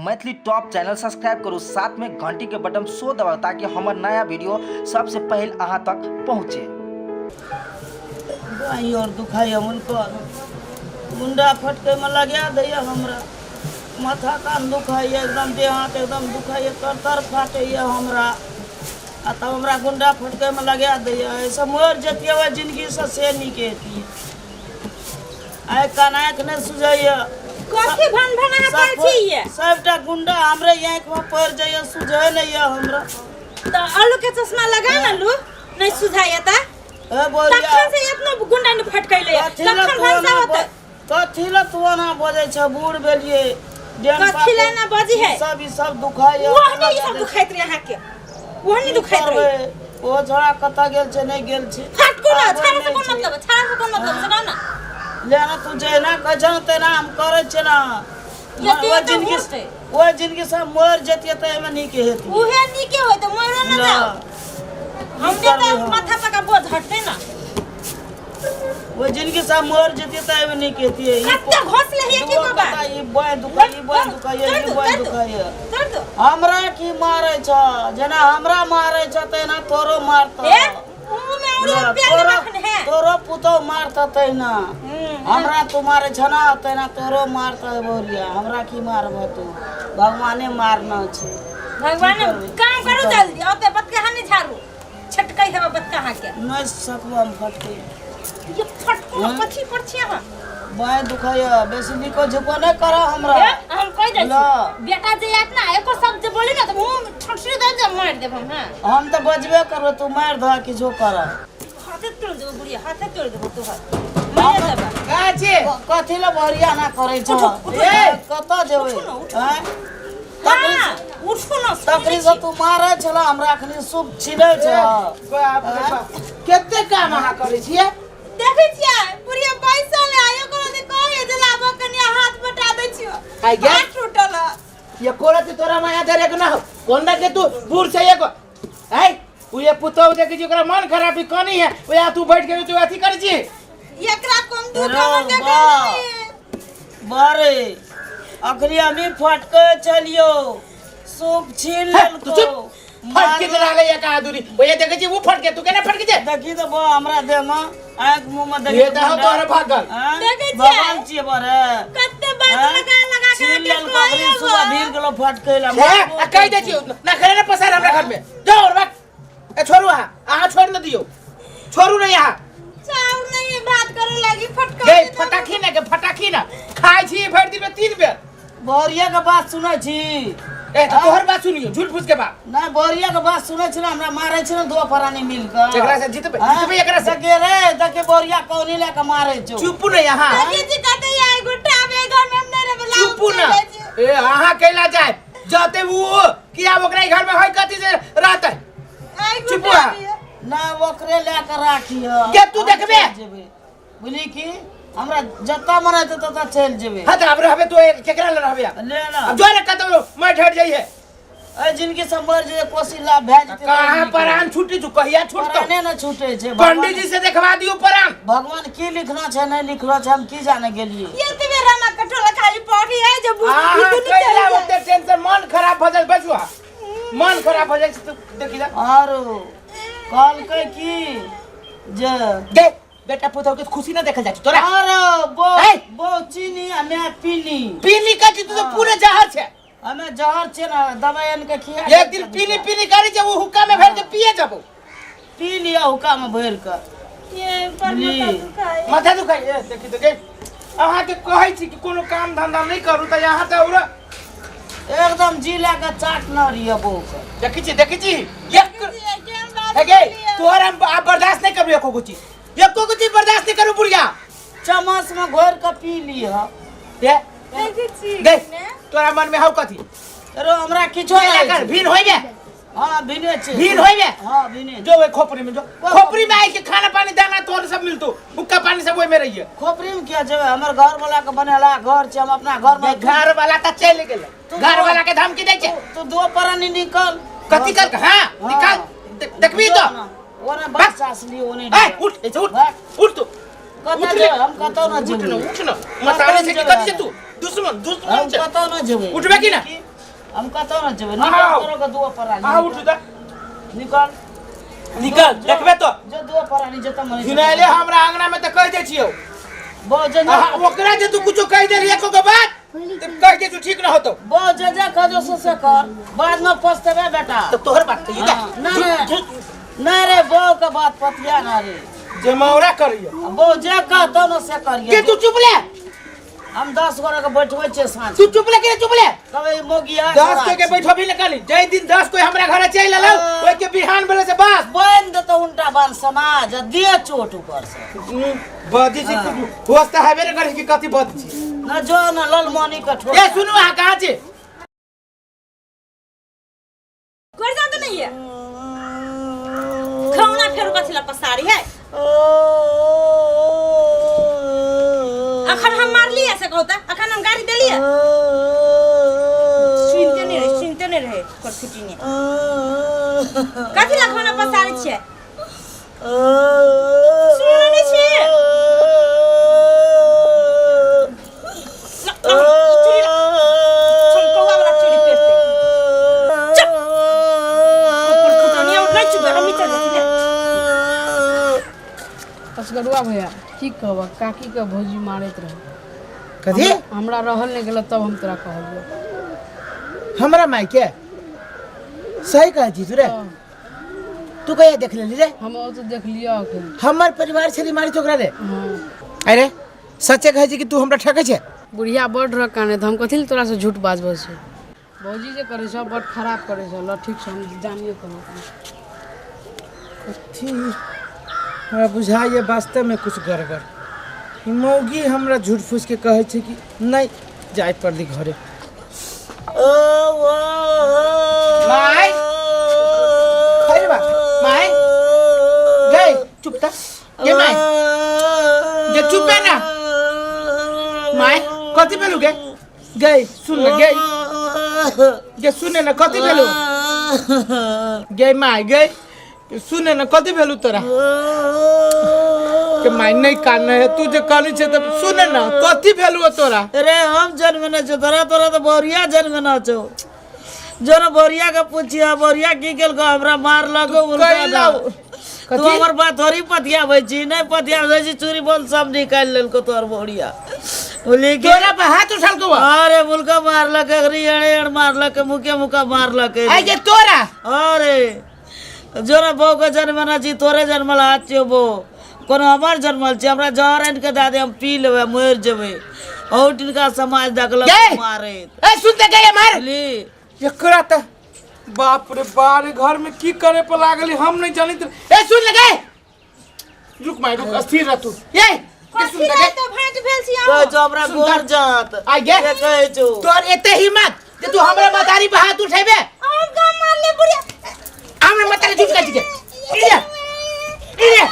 Maithili top channel subscribe करू, साथ में घंटी के बटन सो दबाउ ताकि हमर नया वीडियो सबसे पहले अहाँ तक पहुँचे। बाँहि आओर दुखाइए हुनकर गुंडा फटकैमे लगा दैए हमरा। माथा कान दुखाइए एकदम, देह हाथ एकदम दुखाइए, तर तर फाटैए हमरा। आ तब हमरा गुंडा फटकैमे लगा दैए। एहिसँ मरि जतियै ओहि जिनगीसँ से नीक हेतियै। आइ कान आँखि नहि सुझैए। कथी भन भन अहाँ करै छी ये? सबटा गुंडा हमरे आँखिमे पड़ि जाइए, सुझै नहि यऽ हमरा। तऽ आलू के चश्मा लगा ने लू, नहीं सुझाइए तऽ। ए बोलिया। तखन से एतना गुंडा ने फटकैले। कथी लए तखन तू भनसा एना होतै। कथी लए तू एना बजै छ? बूढ़ भेलियै। डेन कथी लए पापो, एना बजी है? ई सब ई सब दुखाइए। ओह नहि, ई सब दुखाइत रहे अहाँके। ओह नहि की दुखाइत रहे। करबै? ओ छोड़ा कतऽ गेल छै, नहि गेल छै। फटकू ना, आबै छाड़ा से नहि कोन छै। मतलब? छाड़ा से कोन मतलब? से कहू ना। ले ना, तू जेना कहै छ ने तेना हम करै छियै ना। यदि ओहि एतऽ जिनगी होतै। ओहि जिनगी से मरि जतियै तऽ एहिमे नीक हेतै। उहे नीके होय तऽ मरो ना ना। जाओ। हमरे करबै तऽ हम? माथा पका बोझ हटतै ना। ओहि जिनगी से मरि जतियै तऽ एहिमे नीक हेतियै। ई कते घोसले हियै की दुओ गोबा? कता ई बाँहि दुखाइ, ई बाँहि दुखाइ, ई बाँहि दुखाइ। तोड़ दो। हमरा की मारै छ? जेना हमरा मारै छ तेना तोरो मारतौ। ए, मुंह में उड़ी ना, प्यार तोरो रखने है। तोरो पुतौ मारतौ तहिना। हमरा तू मारै छ ना तेना तोरो मारतौ बोरिया। हमरा की मारबह तू? भगवाने मारना छै। भगवान की करबै? काम करू जल्दी, ओते बतके हानि झाड़ू। छटकै हेबा बतका अहाँके। नहि सकबो हम फटकै। ये फटको हँ? कथी पर छी अहाँ? बाँहि दुखाइए, बेसी निको झुको नहि करऽ हमरा। ए, हम कहि दै छी ल। बेटा जे आयत ना एको शब्द जे बोली ना तऽ मुँह में ठोसरी दे दे मारि देब हम। हाँ हम तऽ बजबे करबै, तू मारि दह किछो करऽ। हाथे तोड़ देबो बुढ़िया, हाथे तोड़ देबो तोहर, मारि देबा। कहाँ छी? कथी लए बहरिया ना करै छौ? उठो, उठो। ए, कतऽ जेबै? उठो ना, उठो। आँय? हाँ, उठू ना। तकरी से तू मारै छला हमरा, अखनी सूप छिलै छ। बाप रे बाप, कते काम अहाँ करै छियै? देखै छियै बुढ़िया बैसल है, आयो करो दे कहे जे लाबो कनिया हाथ बटा दै छियो। आइ गे। हाथ टूटल है। ये कोरत तोरा माया धरे के ना हो कोन ना के तू बूढ़ छै एगो। आइ उ ये पुतौ देखै छी ओकरा मन खराबी कनी है, ओया तू बैठ के तू अथी करै छी। एकरा कोन दुख रो हमर देखल बा। नहीं। बारे अखनी हमी फटके चलियो सूप छीन हे, तू लेलको। चुप। फटके तो रहले एक आदुरी ओया देखै छी उ फटके तू केना फटके छै? देखी तो बा हमरा देह में आँख मुँह में देखी। ये तऽ तोहर भागल। देखै छियै? भगवान छियै बरे। कते बात लगा लगा के छीन अहाँके लेलको अखनी कहैये सुबह बा। भीड़ गेलो फटके ला। हे, आ कहि दै छियौ ना करे ना पसार हमरा घर में जाओ और बात। ए छोड़ू अहाँ, अहाँ छोड़ न दियौ, छोड़ू नहीं अहाँ। चाउर नहीं है, बात करे लागी फटका। गे फटाखी ना, गे फटाखी ना खाइ छी भरि दिन में 3 बेर। बोरिया के बात सुनै छी? ए तऽ तोहर बात सुनियो झूठ फूस के बात नहीं। बोरिया के बात सुनै छी ना, हमरा मारै छी ना दो परानी मिल के। एकरा से जीतबै, हाँ? जीतबै एकरा से। देखे रे, देखे बोरिया कौनी ले के मारै छौ। चुप नहीं अहाँ। देखी जी कहते ये गोटा आबे घर में हम नहीं रहबे, लाउ चुप ना। चले जी। ए अहाँ कैला जाय जते उ कि आब ओकरा घर में होय कथी से रहतै? आई चुप गोटा रह। आबे। ना ओकरे ले के राखिह। के तू हम देखबे? चलि जेबै। बुझली कि हमरा जतऽ मन हेतै ततऽ चलि जेबै। हाँ तऽ आब रहबे तू केकरा लए रहबे आब? ले ना। अब जो ने कतौ मैं ठहर जाइए। एहि जिनगी से मरि जेबै कोसी लाभ भए जेतै। कहाँ परान छूटी तू? कहिया छूटतौ? पराने ने छूटे छै। पंडित जी से देखवा दियौ परान। भगवान की लिखना छै नहि लिखलो छै हम की जाने गेलियै। ये तो मेरा ना कटोला खाली पड़ी है जब वो अहाँ दुनू कैला चलि जाए। ओते टेंशन, मन खराब भऽ जाइ बैसू अहाँ। मन खराब भऽ जाइ छै तऽ देखी जा। आरो कहलकै की जे गे बेटा पुतहु के खुशी ना देखल जाइ छै तोरा। आरो बो ए! बो चीनी आ मैं पीनी। पीनी कथी? तू तऽ पूरे जहर छै। हमे जहर छै ना, दवाई आनि के खिया। एक दिन पीनी पीनी करी छै ओ हुक्का में भरि के पिए जबो। पी लिया हुक्का में भरि के। ये पर माथा जी। दुखाए। माथा दुखाइ ए देखी तऽ गे अहाँके कहै छी कि कोनो काम धंधा नहि करू तऽ अहाँ तऽ उरा एकदम जी लए के चाट न रहिए बहू के। देखै छी, देखै छी एक हे गे तोहर हम आब बर्दाश्त नहि करबे एको गो चीज, एको गो चीज बर्दाश्त नहि करू बुढ़िया। चम्मच में घोरि के पी लिह। ए देखै छी गे ने? तोरा मन में हौ कथी? रो हमरा किछो नहि कर छै। भीड़ होइबे? हाँ भिने छै। भीड़ होइबे? हाँ भिने। जो ओइ खोपड़ी में जो, खोपड़ी में आइ के खाना पानी दाना तोर सब मिलतो, हुक्का पानी सब ओइ में रहिए। खोपड़ी में किया जेबै? हमर घर वाला के बनेला घर छै, हम अपना घर में। घर वाला तऽ चलि गेलै, तू घर वाला के धमकी दै छै। तू दो परानी निकल। कथी कर? हाँ हाँ। निकाल देखबी तो। ओने बस असली ओने। ए उठ ऐसे उठ। भाग। उठ तू। कतऽ उठ ले। जेबै? हम कतौ न उठ न जेबै। उठ न मतारे छै कि कथी छै तू? दुश्मन दुश्मन हम छै। कतौ न जेबै। उठबे कि ना? हम कतौ न जेबै। अहाँ निकल आउ। तोरो के दुओ परानी। अहाँ उठू तऽ। निकल। निकल देखबे तो। जो दुओ परानी जतऽ मन। घिनाइले हमरा अंगना में तऽ कहि दै छियौ। बौ जे अहाँ ओकरा जे तू कुछो कहि देली एको गो बात तऽ कहि दे तू ठीक न होतौ। बौ जे जे खजो से से कर, बाद में पछतेबे बेटा। तऽ तोहर बात कहियो। हाँ, ना रे नहीं रे, बौ के बात पतिया ना रे। जमौरा करियो। बौ जे कहतो न से करियो। के तू चुप ले। हम 10 गोरा के बैठबै छियै साँझ। तू चुप ले के चुप ले। कभी मोगिया 10 कोई के बैठो भी निकाली जै दिन 10 कोई हमरा घर चलि एलौ ओइ के बिहान बेले से बस बांध देतो उल्टा बांध समाज आ दिए चोट ऊपर से। बदी छी होश तऽ हेबे ने करै कि कथी बदी छी। ना जो ना ललमनी के ठोक। ए सुनू अहाँ कहाँ छी? घर जान तो नहीं है खौना फेर कथी ला पसारी है। अखन हम मारलिए से कहता, अखन हम गाड़ी देलिए। सुनते नहीं रहे, सुनते नहीं रहे कर छुट्टी नहीं। कथी ला खाना पसारी छियै? सुनने नहीं छियै? चूड़ी चमकौआ वाला चूड़ी पहिरतै। चुप फुटनिया नहीं चुप हम चल जाती। असगरुआ भैया की कहब, काकी के भौजी मारैत रहे। कथी? हमरा रहल नहीं गेल तब हम तोरा कहलियो। हमरा माय के सही कहै छी तू रे? तू कहिया देख लेली रे? हम ओ तो देख लियो अखन। हमर परिवार छली मारी ओकरा रे। हाँ। अरे सच्चे कहै छी कि तू हमरा ठकै छै? बुढ़िया बड़ रह काने, तऽ हम कथी लए तोरा से झूठ बाजबै छै? भौजी जे करै छौ बड़ खराब करै छौ। ल ठीक छै, हम जानिए कहब। कथी हमरा बुझाइए वास्तवमे कुछ गड़बड़। ई मौगी हमरा झूठ फूस के कहै छै कि नहि जाय पड़ली घरे। माय अरे बा माय गए चुप त गे माय गे चुप है ना माय। कथी भेलु गे? गए सुन न गे, गे सुने न कथी भेलु गे माय? गे सुने न कथी भेलु तोरा के माय? नहीं कान है तू जे कहली छे त सुने न कथी भेलु तोरा? रे हम जन्मने छौ तोरा, तोरा तो बोरिया जन्मना छौ। जो न बोरिया के पूछिया बोरिया की केलको हमरा मारलको। कैला? तू हमर बात थोड़ी पतियाबै छी? नहीं पतियाबै छी। चूड़ी बोल सब निकालि लेलको तोहर बोरिया। बोली कि तोरा पर हाथ उछालको? अरे मुलका मारलक, अगरी अड़े अड़ मारलक, मुके मुका मारलक। आई के तोरा? अरे जो न बहू के जन्मना छी तोरे जन्मल हाथ छियौ बो, कोनो हमर जन्मल छी? हमरा जहर आनि के दए दे, हम पी लेबै मरि जेबै। अहू टिनका समाज देखलक गै! मारैत। ए सुनते गए मार बुझली? एकरा त बाप रे बाप, घर में की करे पर लागल हम नहीं जानत। ए सुन ले गए, रुक माय रुक, स्थिर रह तू। ए के सुन कथी ले ला गए। तो भाँज भेल छी कहै अहाँ? छौ हमरा सुन गोर त- जात आ गे। के कहै छौ? तोर एते हिम्मत जे तू हमरा मतारी पर हाथ उठेबे? हम का मारले बुढ़िया? हमरा मतारी झूठ का के इले इले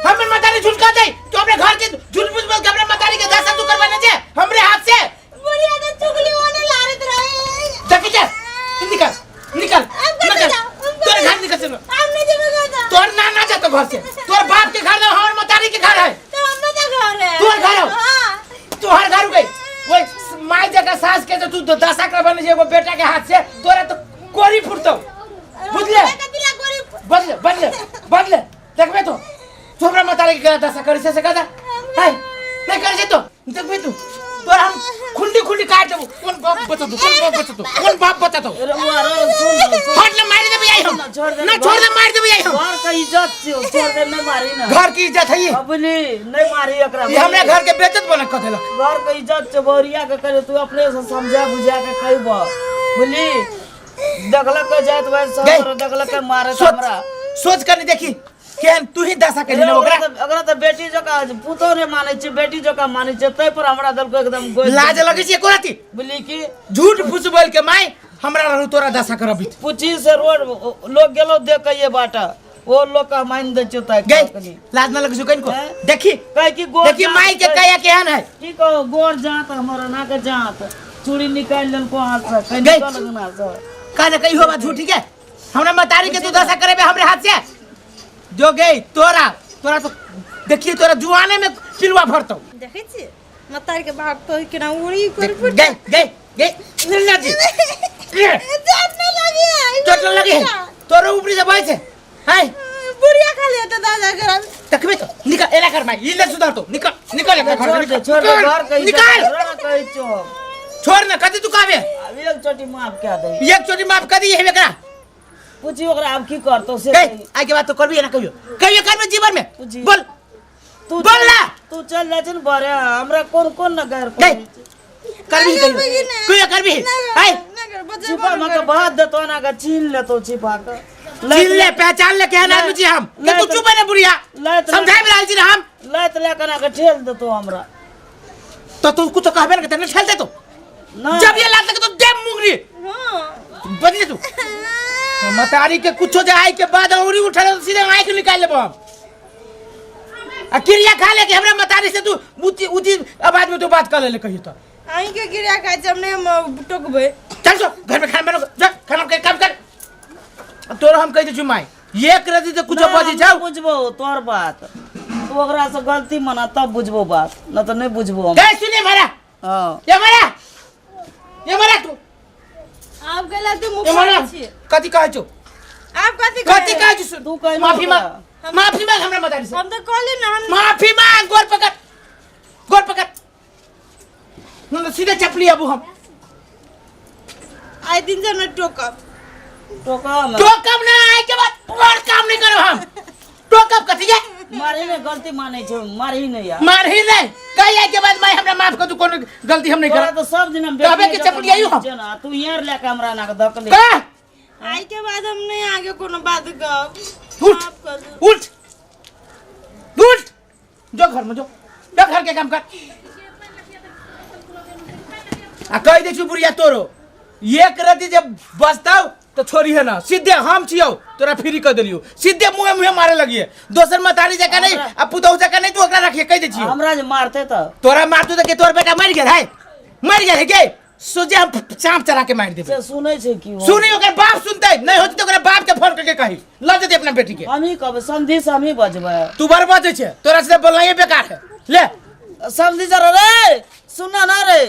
हमर मतारी झूठ का दे तू अपने घर के झूठ मूठ बोल के हमरा मतारी के दशा तू करवाने छे हमरे हाथ से? बुढ़िया तो चुगली ओने लारत रहे। देखी जा, निकल निकल। हम कतऽ निकल। जाउ? हम तोर कतऽ घर निकल से। हम नहीं जेबै कतऽ। तोर ना ना जातो घर से, तोर बाप के घर ना, हमर मतारी के घर है। तो हमरो तो घर है। तोहर घर हौ? हाँ। तोहर घर गई ओए माई जगह सास के जो तू दशा करवाने छे एगो बेटा के हाथ से, तोरा तो गोरी फुटतो बुझले? हमरा कथी ला गोरी? बदले बदले बदले देखबे तो तू हमरा मतारी के गला दशा करी से से कदा है नहीं करी से तो देखबे तू, तोरा हम खुंडी खुंडी काट देबो। कोन बाप बचतो? कोन बाप बचतो? कोन बाप बचतो? अरे बुआ रे सुन न, सुन। छोड़ ना मार देबे आई हम। छोड़ दे। ना छोड़ दे, मार देबे आई हम। घर के इज्जत छियौ, छोड़ दे, नहीं मारी ना। घर की इज्जत है ये? अबली नहीं मारी एकरा। ये हमरा घर के बेइज्जत बना क देलक। घर के इज्जत छै बोरिया के करे तू अपने से समझा बुझा के कहब बुझली। देखलक के जाइत भाई गई। सब देखलक के मारे सोच हमरा। सोच कर नहीं देखी केहन तू ही दशा करी अरे ना ओकरा। ओकरा तऽ बेटी जकाँ पुतोह नहि मानै छै, बेटी जकाँ मानै छै, ताहि पर हमरा देलको एकदम गोइठ। लाज लगै छै एको राति? बुझली कि झूठ फूस बोल के माय हमरा रहू तोरा दशा करबित। पूछी से रोड लोग गेलो देख के ये बाटा ओ लोग के मान दै छियौ ताकि गई कनी। लाज न लगै छै कनिको? हैं? देखी कहै कि गोर देखी जात माय के कया केहन है। की कहू गोर जात हमर ना के जात चूड़ी निकालि लेलको हाथ से कहीं गई। निकल अंगना से। का ना कही हो बात झूठी के हमरा मतारी के तू दशा करेबे हमरे हाथ से जो गई तोरा तोरा तो देखिए तोरा जुआने में पिलुआ भरतौ। देखै छी मतार के बाप तो केना उड़ी कर। गई गई गई नीला जी ई ले सुधरतो। निकल निकल एकरा घर छोड़ से, दे, छोड़ दे, निकल घर के इज्जत निकल। तोरा ना कहै छौ हम। छोड़ ना, कथी तू कहबे? आब एक चोटी माफ कए दे। एक चोटी माफ कर दी हेबे एकरा। पूछी ओकरा आब की करतो से। गई आइ के बाद तो करबी ना कहियो, कहियो करबे जीवन में? पूछी। बोल। तू बोल ना। तू चल जाइ छै ने बरे, हमरा कोन कोन न गैर गई करबी कहियो, कहियो करबी? आइ छिपा मके भात देतो ना के छीन लेतो छिपा के। छीन ले, पहचान ले केहन आदमी छी हम। के तू चुप है ना बुढ़िया? समझाइ रहल छी ना हम। लात लए के ना के ठेल देतो हमरा। तो तू कुछ कहबे ना, तने ठेल देतो ना। जब ये लात लगे तो दे मुंगरी। हां बज दे तू मतारी के कुछो जे आइ के बाद औरी उठा ले तो सीधे आँख निकाल लेबो हम। आ क्रिया खा ले कि हमरा मतारी से तू ऊंची ऊंची आवाज में तू बात कर ले कहियो तो। अहीं के गिरा खाइ छै, हम नहि हम टोकबै। चल सो घर में खाना बनो, जा खाना के काम कर। अब तोरा हम कहि दै छी माय, एक रति से कुछो नहि, बजै हम छौ। नहि बुझबो तोहर बात, तू ओकरा से गलती मना तब बुझबो बात, न तऽ नहि बुझबो हम। गए सुने मारा। हाँ। ये मारा, ये मारा तू। आब गेला तू मुख ये मारा। छी। कथी कहै छौ? आब कथी कथी कहै छौ? सुन। तू कहि माफी ओकरा। मांग, माफी मांग हमरा मतारी से। हम तऽ कहली ना हम। माफी मांग, गोर पकड़, गोर पकड़। न सीधे चपली आबू हम। आइ दिन से हमरा टोकब। टोकब। टोकब ना, आइ के बाद और काम नहीं करो हम। टोकब कथी के? मारही नहीं, गलती मानै छै, मारही नहीं यार। मारही नहीं कही, आइ के बाद माय हमरा माफ कर तू, कोनो गलती हम नहीं तोरा करब। तो सब दिन हम कहबे बेटी कि चपली आयु हम। छै ना, तू यार लेके हमरा ना के धक ले। कह। आइ के बाद हम नहीं आगे कोनो बात कहब। उठ। माफ कर दू। उठ उठ, जो घर में जो, जो घर के काम कर। आ कहि दै छी बुढ़िया तोरो, एक रति जब बजतौ तो छोड़ी है ना, सीधे हम छियौ तोरा फ्री कर देलियौ, सीधे मुँहे मुँहे मारे लगिए। दोसर मतारी जकाँ नहीं आ पुतहु जकाँ नहीं तू ओकरा रखिए, कहि दै छियौ। हमरा जे मारते तऽ तोरा मारतौ तऽ के तोर बेटा मरि गेल है? मरि गेल है के? सोझे हम चाँप चढ़ा के मारि देबै। से सुनै छै की ओ? सुनी ओकर बाप सुनतै नहीं होतै तऽ ओकरा बाप के फोन करके कही लऽ जेतै अपना बेटी के। हमही कहबै, समधी से हमही बजबै। तू बड़ बजै छै, तोरा से बोलनाइए बेकार है। ले समधी जरा रे, सुनना ना रे।